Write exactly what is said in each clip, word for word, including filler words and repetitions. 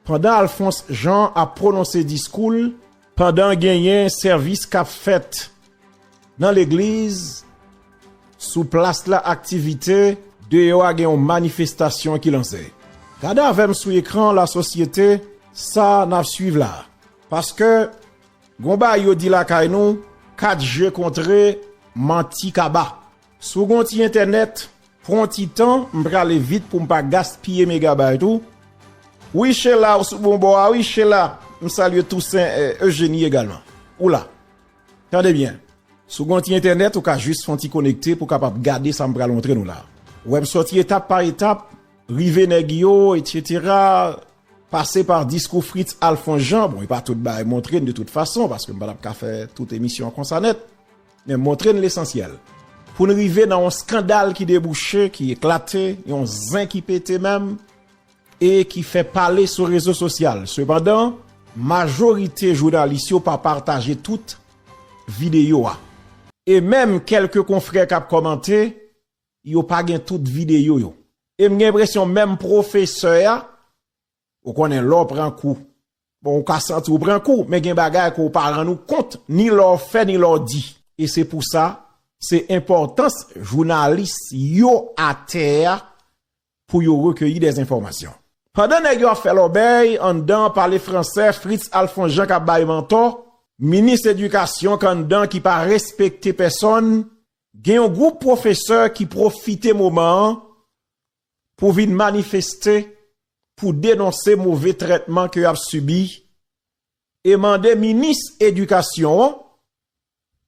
Pandan Alphonse Jean ap pwononse diskou l, pandan genyen sèvis k ap fèt nan legliz, sou plas la aktivite, deyò a gen yon manifestasyon ki lanse. Gade avè m sou ekran lasosyete, sa n ap swiv la. Paske, gon bagay yo di lakay nou, kat je kontre, manti kaba. Si w gen yon ti entènèt, pran yon ti tan, m prale vit pou m pa gaspiye megabayt ou. Wi, Sheila, ou sou bon bò a, wi, Sheila. M salye Toussaint, eh, Eugénie egalman. Ou la. Tande byen. Si w gen yon ti entènèt, ou ka jis fè yon ti konekte pou w kapab gade sa m pral montre nou la. Wè m sòti etap pa etap, rive nèg yo, etsetera, pase pa diskou Fritz Alphonse Jean. Bon, e pa tout bagay montre n de tout fason, paske m pa t ap ka fè tout emisyon an konsa nèt. Men montre n lesansyèl. Pou n rive nan yon skandal ki debouche, ki eklate, yon zen ki pete menm, e ki fè pale sou rezo sosyal. Sepandan, majorite jounalis yo pa pataje tout videyo a. E menm kèlke konfrè k ap kòmante, yo pa gen tout videyo yo. E m gen enpresyon menm pwofesè a, ou konnen lè w pran kou, bon, ou ka santi w pran kou, men gen bagay ke w pa rann ou kont, ni lè w fè, ni lè w di. E se pou sa, se enpòtans jounalis yo atè a pou yo rekeyi dèzenfòmasyon. Pandan nèg yo ap fè lòbèy anndan pale fransè, Fritz Alphonse Jean k ap bay mantò, minis edikasyon k anndan ki pa respekte pèsonn, gen yon gwoup pwofesè ki pwofite moman an pou vin manifeste, pou denonse move trètman ke y ap sibi, e mande minis edikasyon an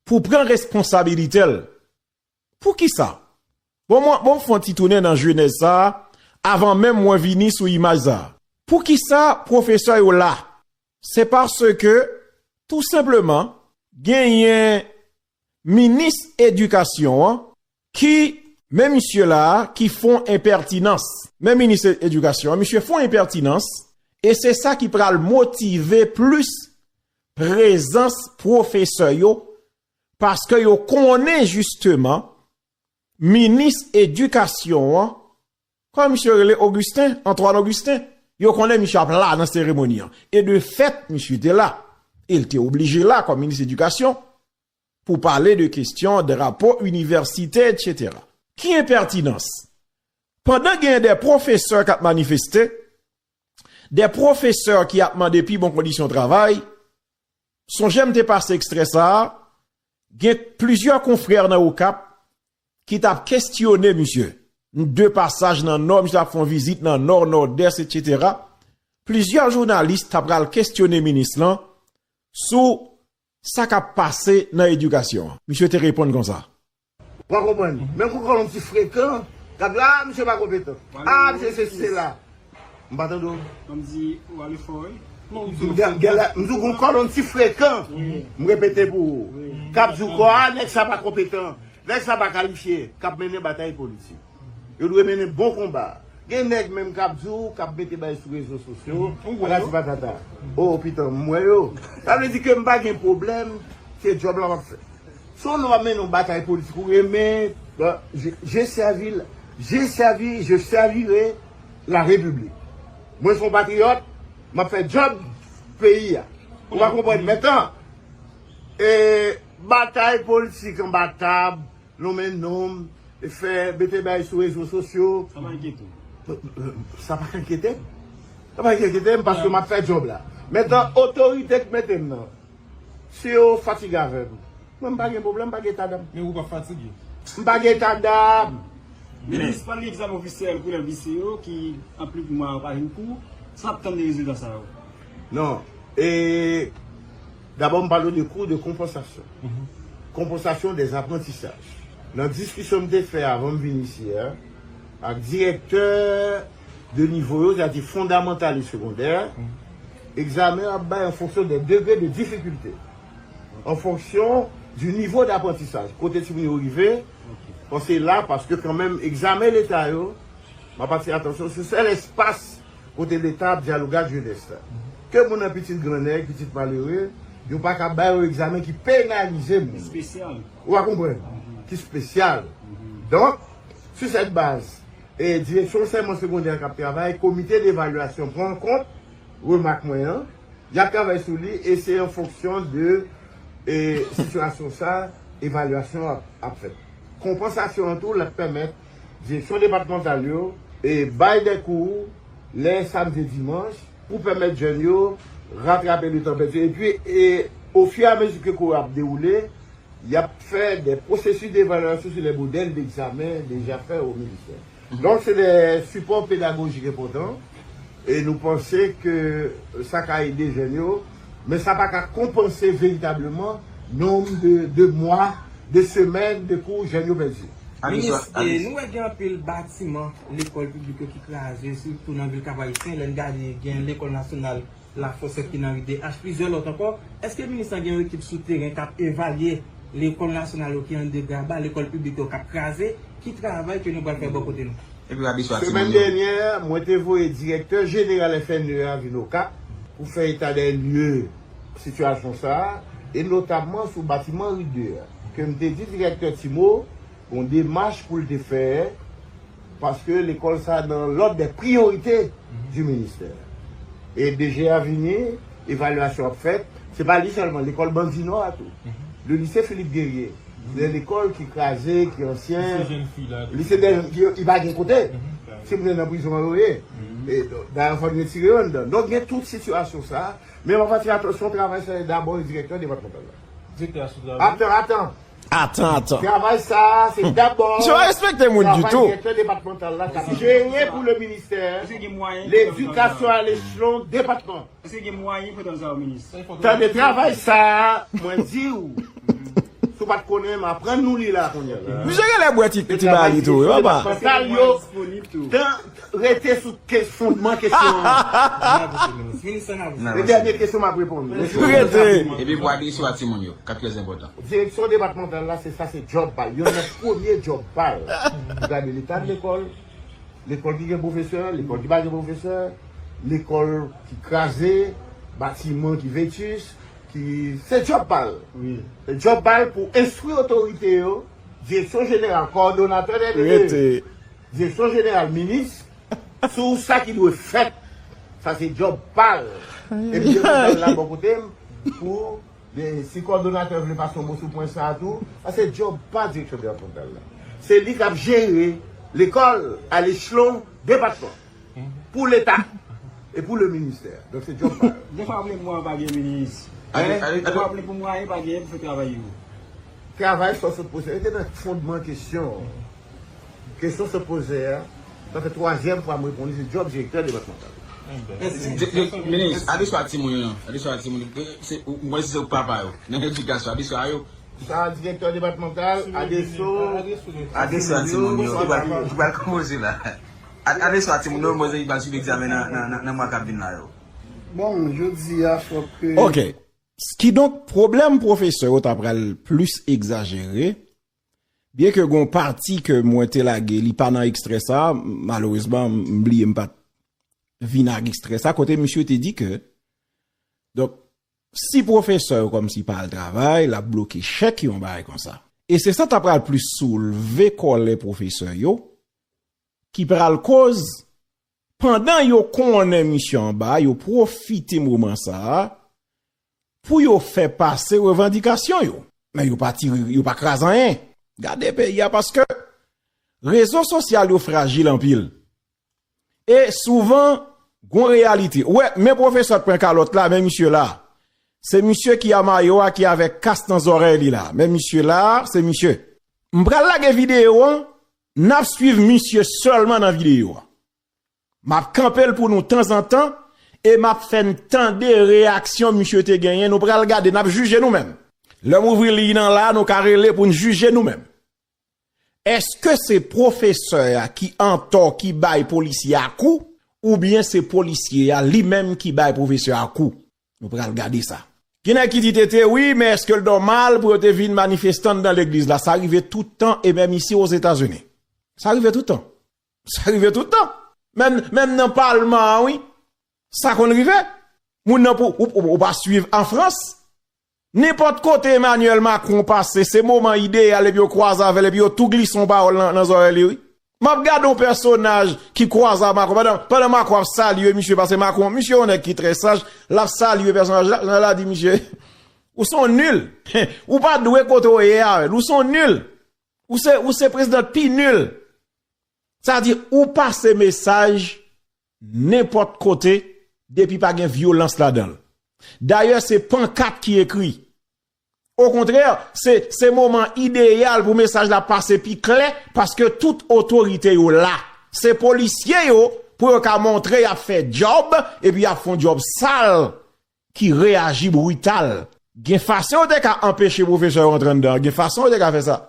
pou pran responsabilite l. Poukisa? Bon, mwen, bon, m fè yon ti tounen nan jenèz sa a, avan menm mwen vini sou imaj sa a. Poukisa pwofesè yo la? Se paske, tou senpleman, genyen minis edikasyon an ki, men misye la a, ki fè yon enpètinans. Men minis e-, edikasyon an, misye fè yon enpètinans, e se sa ki pral motive plis prezans pwofesè yo, paske yo konnen jisteman minis edikasyon an, kòman misye rele, Augustin, Antoine Augustin, yo konnen misye ap la nan seremoni an. E de fèt, misye te la. E l te oblije la kòm minis edikasyon pou pale de kesyon drapo inivèsite, etsetera. Ki enpètinans? Pandan gen de pwofesè k ap manifeste, de pwofesè ki ap mande pi bon kondisyon travay, sonje m te pase ekstrè sa a, gen plizyè konfrè nan Okap ki t ap kesyone misye. De pasaj nan Nò, misye t ap fè yon vizit nan Nò, Nòdès, etsetera. Plizyè jounalis t ap pral kesyone minis lan sou sa k ap pase nan edikasyon an. Misye te reponn konsa. W a konprann? Men kou kòlonn ti frekan, k ap di, "Ah, misye pa konpetan. Ah, misye sesi, sela." M pa tande w. Ban m di, ou ale fò, wi. Non, ou di m gen, gen la, m di w gon kòlonn ti frekan. Wi. M repete pou ou. Wi. K ap di w kò a, nèg sa pa konpetan. Nèg sa pa kalifye. K ap mennen batay politik. Yo dwe mennen bon konba. Gen nèg menm k ap di w, k ap mete bagay sou rezo sosyo, mhm, ou wè yo? Patati patata. O, pita, m wè yo. Sa vle di ke m pa gen pwoblèm, se djòb la m ap fè. Si w wè w ap mennen yon batay politik ou renmen, bon, je, je servi, je servi, je servirai la République. Mwen se yon patriyòt, m ap fè djòb peyi a. Ou pa konprann? Mentan, e, batay politik anba tab, nonmen nonm, e fè, mete bagay sou rezo sosyo. Sa pa enkyete w? Sa pa ka enkyete m. Sa pa ka enkyete m paske m ap fè djòb la. Mentan, otorite k mete m nan, si yo fatige avè m, mwen m pa gen pwoblèm, m pa gen eta dam. Men ou pa fatige. M pa gen eta dam. Minis, pa gen egzamen ofisyèl pou elèv lise yo ki anpil mwa yo pa jwenn kou. Sa n ap tann de rezilta sa yo? Non. E dabò, m pale de kou de konpansasyon. Mhm. Konpansasyon dè aprantisaj. Nan diskisyon m te fè avan m vin isi a, ak direktè de nivo yo, sètadi fondamantal e segondè, mhm, egzamen yo ap bay an fonksyon de degre de difikilte, an fonksyon di nivo d'aprantisaj, kote timoun yo rive, ok, paske la, paske kanmenm, egzamen leta yo, m ap atire atansyon sou sèl espas kote Leta ap dyaloge ak jenès la. Ke moun nan pitit grannèg, pitit malere, yo pa ka ba yo egzamen ki penalize moun. Espesyal. Ou pa konprann? Mhm. Ki espesyal. Mhm. Donk, sou sèt baz, e direksyon ansèyman segondè k ap travay, komite devalyasyon pran kont, remak mwen an, y ap travay sou li e se an fonksyon de e, sitiyasyon sa, evalyasyon ap, ap fèt. Konpansasyon an tou, l ap pèmèt direksyon depatmantal yo e bay de kou lè samdi e dimanch pou pèmèt jèn yo ratrape letan pèdi. Epi, e, ofiramezi ke kou yo ap dewoule, y ap fè de pwosesis devalyasyon sou le modèl degzamen deja fè o ministè. Donk, se de sipò pedagojik enpòtan e nou panse ke sa ka ede jèn yo, men sa pa ka konpanse veritableman nonb de, de mwa, de semèn, de kou jèn yo pèdi. Minis, e, nou wè gen anpil batiman lekòl piblik yo ki kraze, sitou nan vil Kap Ayisyen. Lè n gade, gen lekòl nasyonal Lafòsèt ki nan ri D H, plizyè lòt ankò. Èske minis lan gen yon ekip sou teren k ap evalye lekòl nasyonal yo ki an degraba, lekòl piblik yo k ap kraze? Ki travay ke nou pral fè bò kote nou? Epi w ap sou Semèn Timoun yo. Dènyè, mwen te voye direktè jeneral F N E a vin Okap pou fè eta dè lye sitiyasyon sa a, e notamman sou batiman ri de a, ke m te di direktè Timo, gon demach pou l te fè, paske lekòl sa nan lòd dè priyorite di ministè. E D G a vini, evalyasyon ap fèt. Se pa li sèlman, lekòl Bandinò a tou. Le lise Philippe Guerrier, se de lekòl ki kraze, ki ansyen. Lise jèn fi la. Lise de, ki, ki pa gen kote. Si moun nan prizon an yo ye. E, dayè, fò n retire yo anndan. Donk, gen tout sitiyasyon sa. Men m ap atire atansyon, travay sa se dabò direktè depatmantal la. Direktè a sou travay. Atan, atan. Atan, atan. Travay sa, se dabò. Misye pa respekte moun ditou. Travay direktè depatmantal la k ap jere pou le ministè ledikasyon a lechelon depatman. Èske gen mwayen pou tann sa yo, minis? Tande, travay sa, mwen di w, si w pa t konnen, m aprann nou li la kounye a la. Misye genlè bwè ti, ti bagay li tou, wi, papa. Depatmantal yo, tan, rete sou ke, fondman kesyon an. Bravo, minis. Minis, ann avanse. E dènye kesyon m ap reponn. Rete. Epi pou adrese a timoun yo, k ap trè enpòtan. Direksyon depatmantal la, se sa, se djòb pa l. Youn nan premye djòb pa l. Pou gade leta de lekòl, lekòl ki gen pwofesè, lekòl ki pa gen pwofesè, lekòl ki kraze, batiman ki vetis, ki, se djòb pa l. Wi. Se djòb pa l pou enstwi otorite yo, direksyon jeneral, kowòdonatè dè de, direksyon jeneral, minis, sou sa ki dwe fèt. Sa se djòb pa l. Epi depatmantal la bò kote m pou, si kowòdonatè vle pase yon mo sou pwen sa a tou, sa se djòb pa direksyon depatmantal la. Se li k ap jere lekòl a lechelon depatman pou leta e pou le ministè. Donk se djòb pa l. Defwa w ap vle mwayen pa gen, minis. Defwa w ap vle pou mwayen pa gen pou fè travay yo. Travay sa w sot poze, rete nan fondman kesyon. Kesyon sot poze a, sa fè twazyèm fwa m reponn li, se djòb direktè depatmantal. Minis, adrese a timoun yo, non. Adrese a timoun yo. Se, ou, mwen se papa yo. Nan edikasyon, adrese a yo. Sa direktè depatmantal, adrese a timoun yo, ki pral, ki pral konpoze la. Adrese a timoun yo, mwen se ki pral swiv egzamen nan, nan, nan, nan mwa k ap vin la yo. Bon, jodi a, fòk ke... Ok. Kidonk, pwoblèm pwofesè yo ta pral plis egzajere, byen ke gon pati ke mwen te lage, li pa nan ekstrè sa, malerezman, m bliye m pa t vin ak ekstrè sa, kote misye te di ke, donk, si pwofesè yo kòmsi pa al travay, l ap bloke chèk yo, yon bagay konsa. E se sa ta pral plis soulve kòlè pwofesè yo, ki pral koz, pandan yo konnen misye anba, yo pwofite moman sa a pou yo fè pase revandikasyon yo. Men yo pa tire, yo pa kraze anyen. Gade peyi a, paske rezo sosyal yo frajil anpil. E souvan, gon reyalite. Ou wè, men pwofesè k pran kalòt la, men misye la. Se misye ki a mayo a, ki avèk kas nan zòrèy li la. Men misye la, se misye. M pral lage videyo an, n ap swiv misye sèlman nan videyo a. M ap kanpe l pou nou tanzantan e m ap fè n tande reyaksyon misye te genyen. Nou pral gade, n ap jije nou menm. Lè m ouvri liy nan la, nou ka rele pou n jije nou menm. Èske se pwofesè a ki antò ki bay polisye a kou, oubyen se polisye a li menm ki bay pwofesè a kou? Nou pral gade sa. Gen nèg ki di, Tete, wi, men èske l nòmal pou yo te vin manifeste anndan legliz la? Sa rive tout tan, e menm isi Ozetazini. Sa rive tout tan. Sa rive tout tan. Menm, menm nan palman an, wi. Sa konn rive. Moun nan pou, ou, ou, ou pa swiv an Frans. Nenpòt kote Emmanuel Macron pase, se moman ideyal, epi yo kwaze avè l, epi yo tou glise yon pawòl nan, nan zòrèy li, wi. M ap gade yon pèsonaj ki kwaze a Macron. Pandan, pandan Macron ap salye misye, paske Macron, misye yon nèg ki trè saj, l ap salye pèsonaj la, jan l ap di misye, ou se yon nil. Ou pa dwe kote w ye a, ou se yon nil. Ou se, ou se prezidan pi nil. Sa di, ou pase mesaj nenpòt kote, depi pa gen vyolans ladan l. Dayè, se pankat ki ekri. Okontrè, se, se moman ideyal pou mesaj la pase pi klè, paske tout otorite yo la. Se polisye yo pou yo ka montre y ap fè djòb, epi y ap fè yon djòb sal ki reyaji brital. Gen fason yo te ka anpeche pwofesè yo antre anndan, gen fason yo te ka fè sa.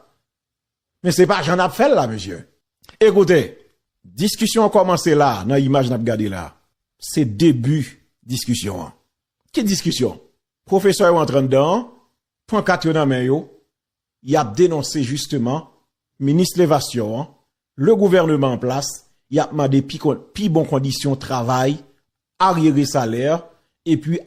Men se pa jan n ap fè l la, mesye. Ekoute, diskisyon an kòmanse la, nan imaj n ap gade la. Se debi diskisyon an. Ki diskisyon? Pwofesè yo antre anndan an, pankat yo nan men yo, y ap denonse jisteman minis levasyon an, le gouvèneman an plas, y ap mande pi, kon- pi bon kondisyon travay, aryere salè, epi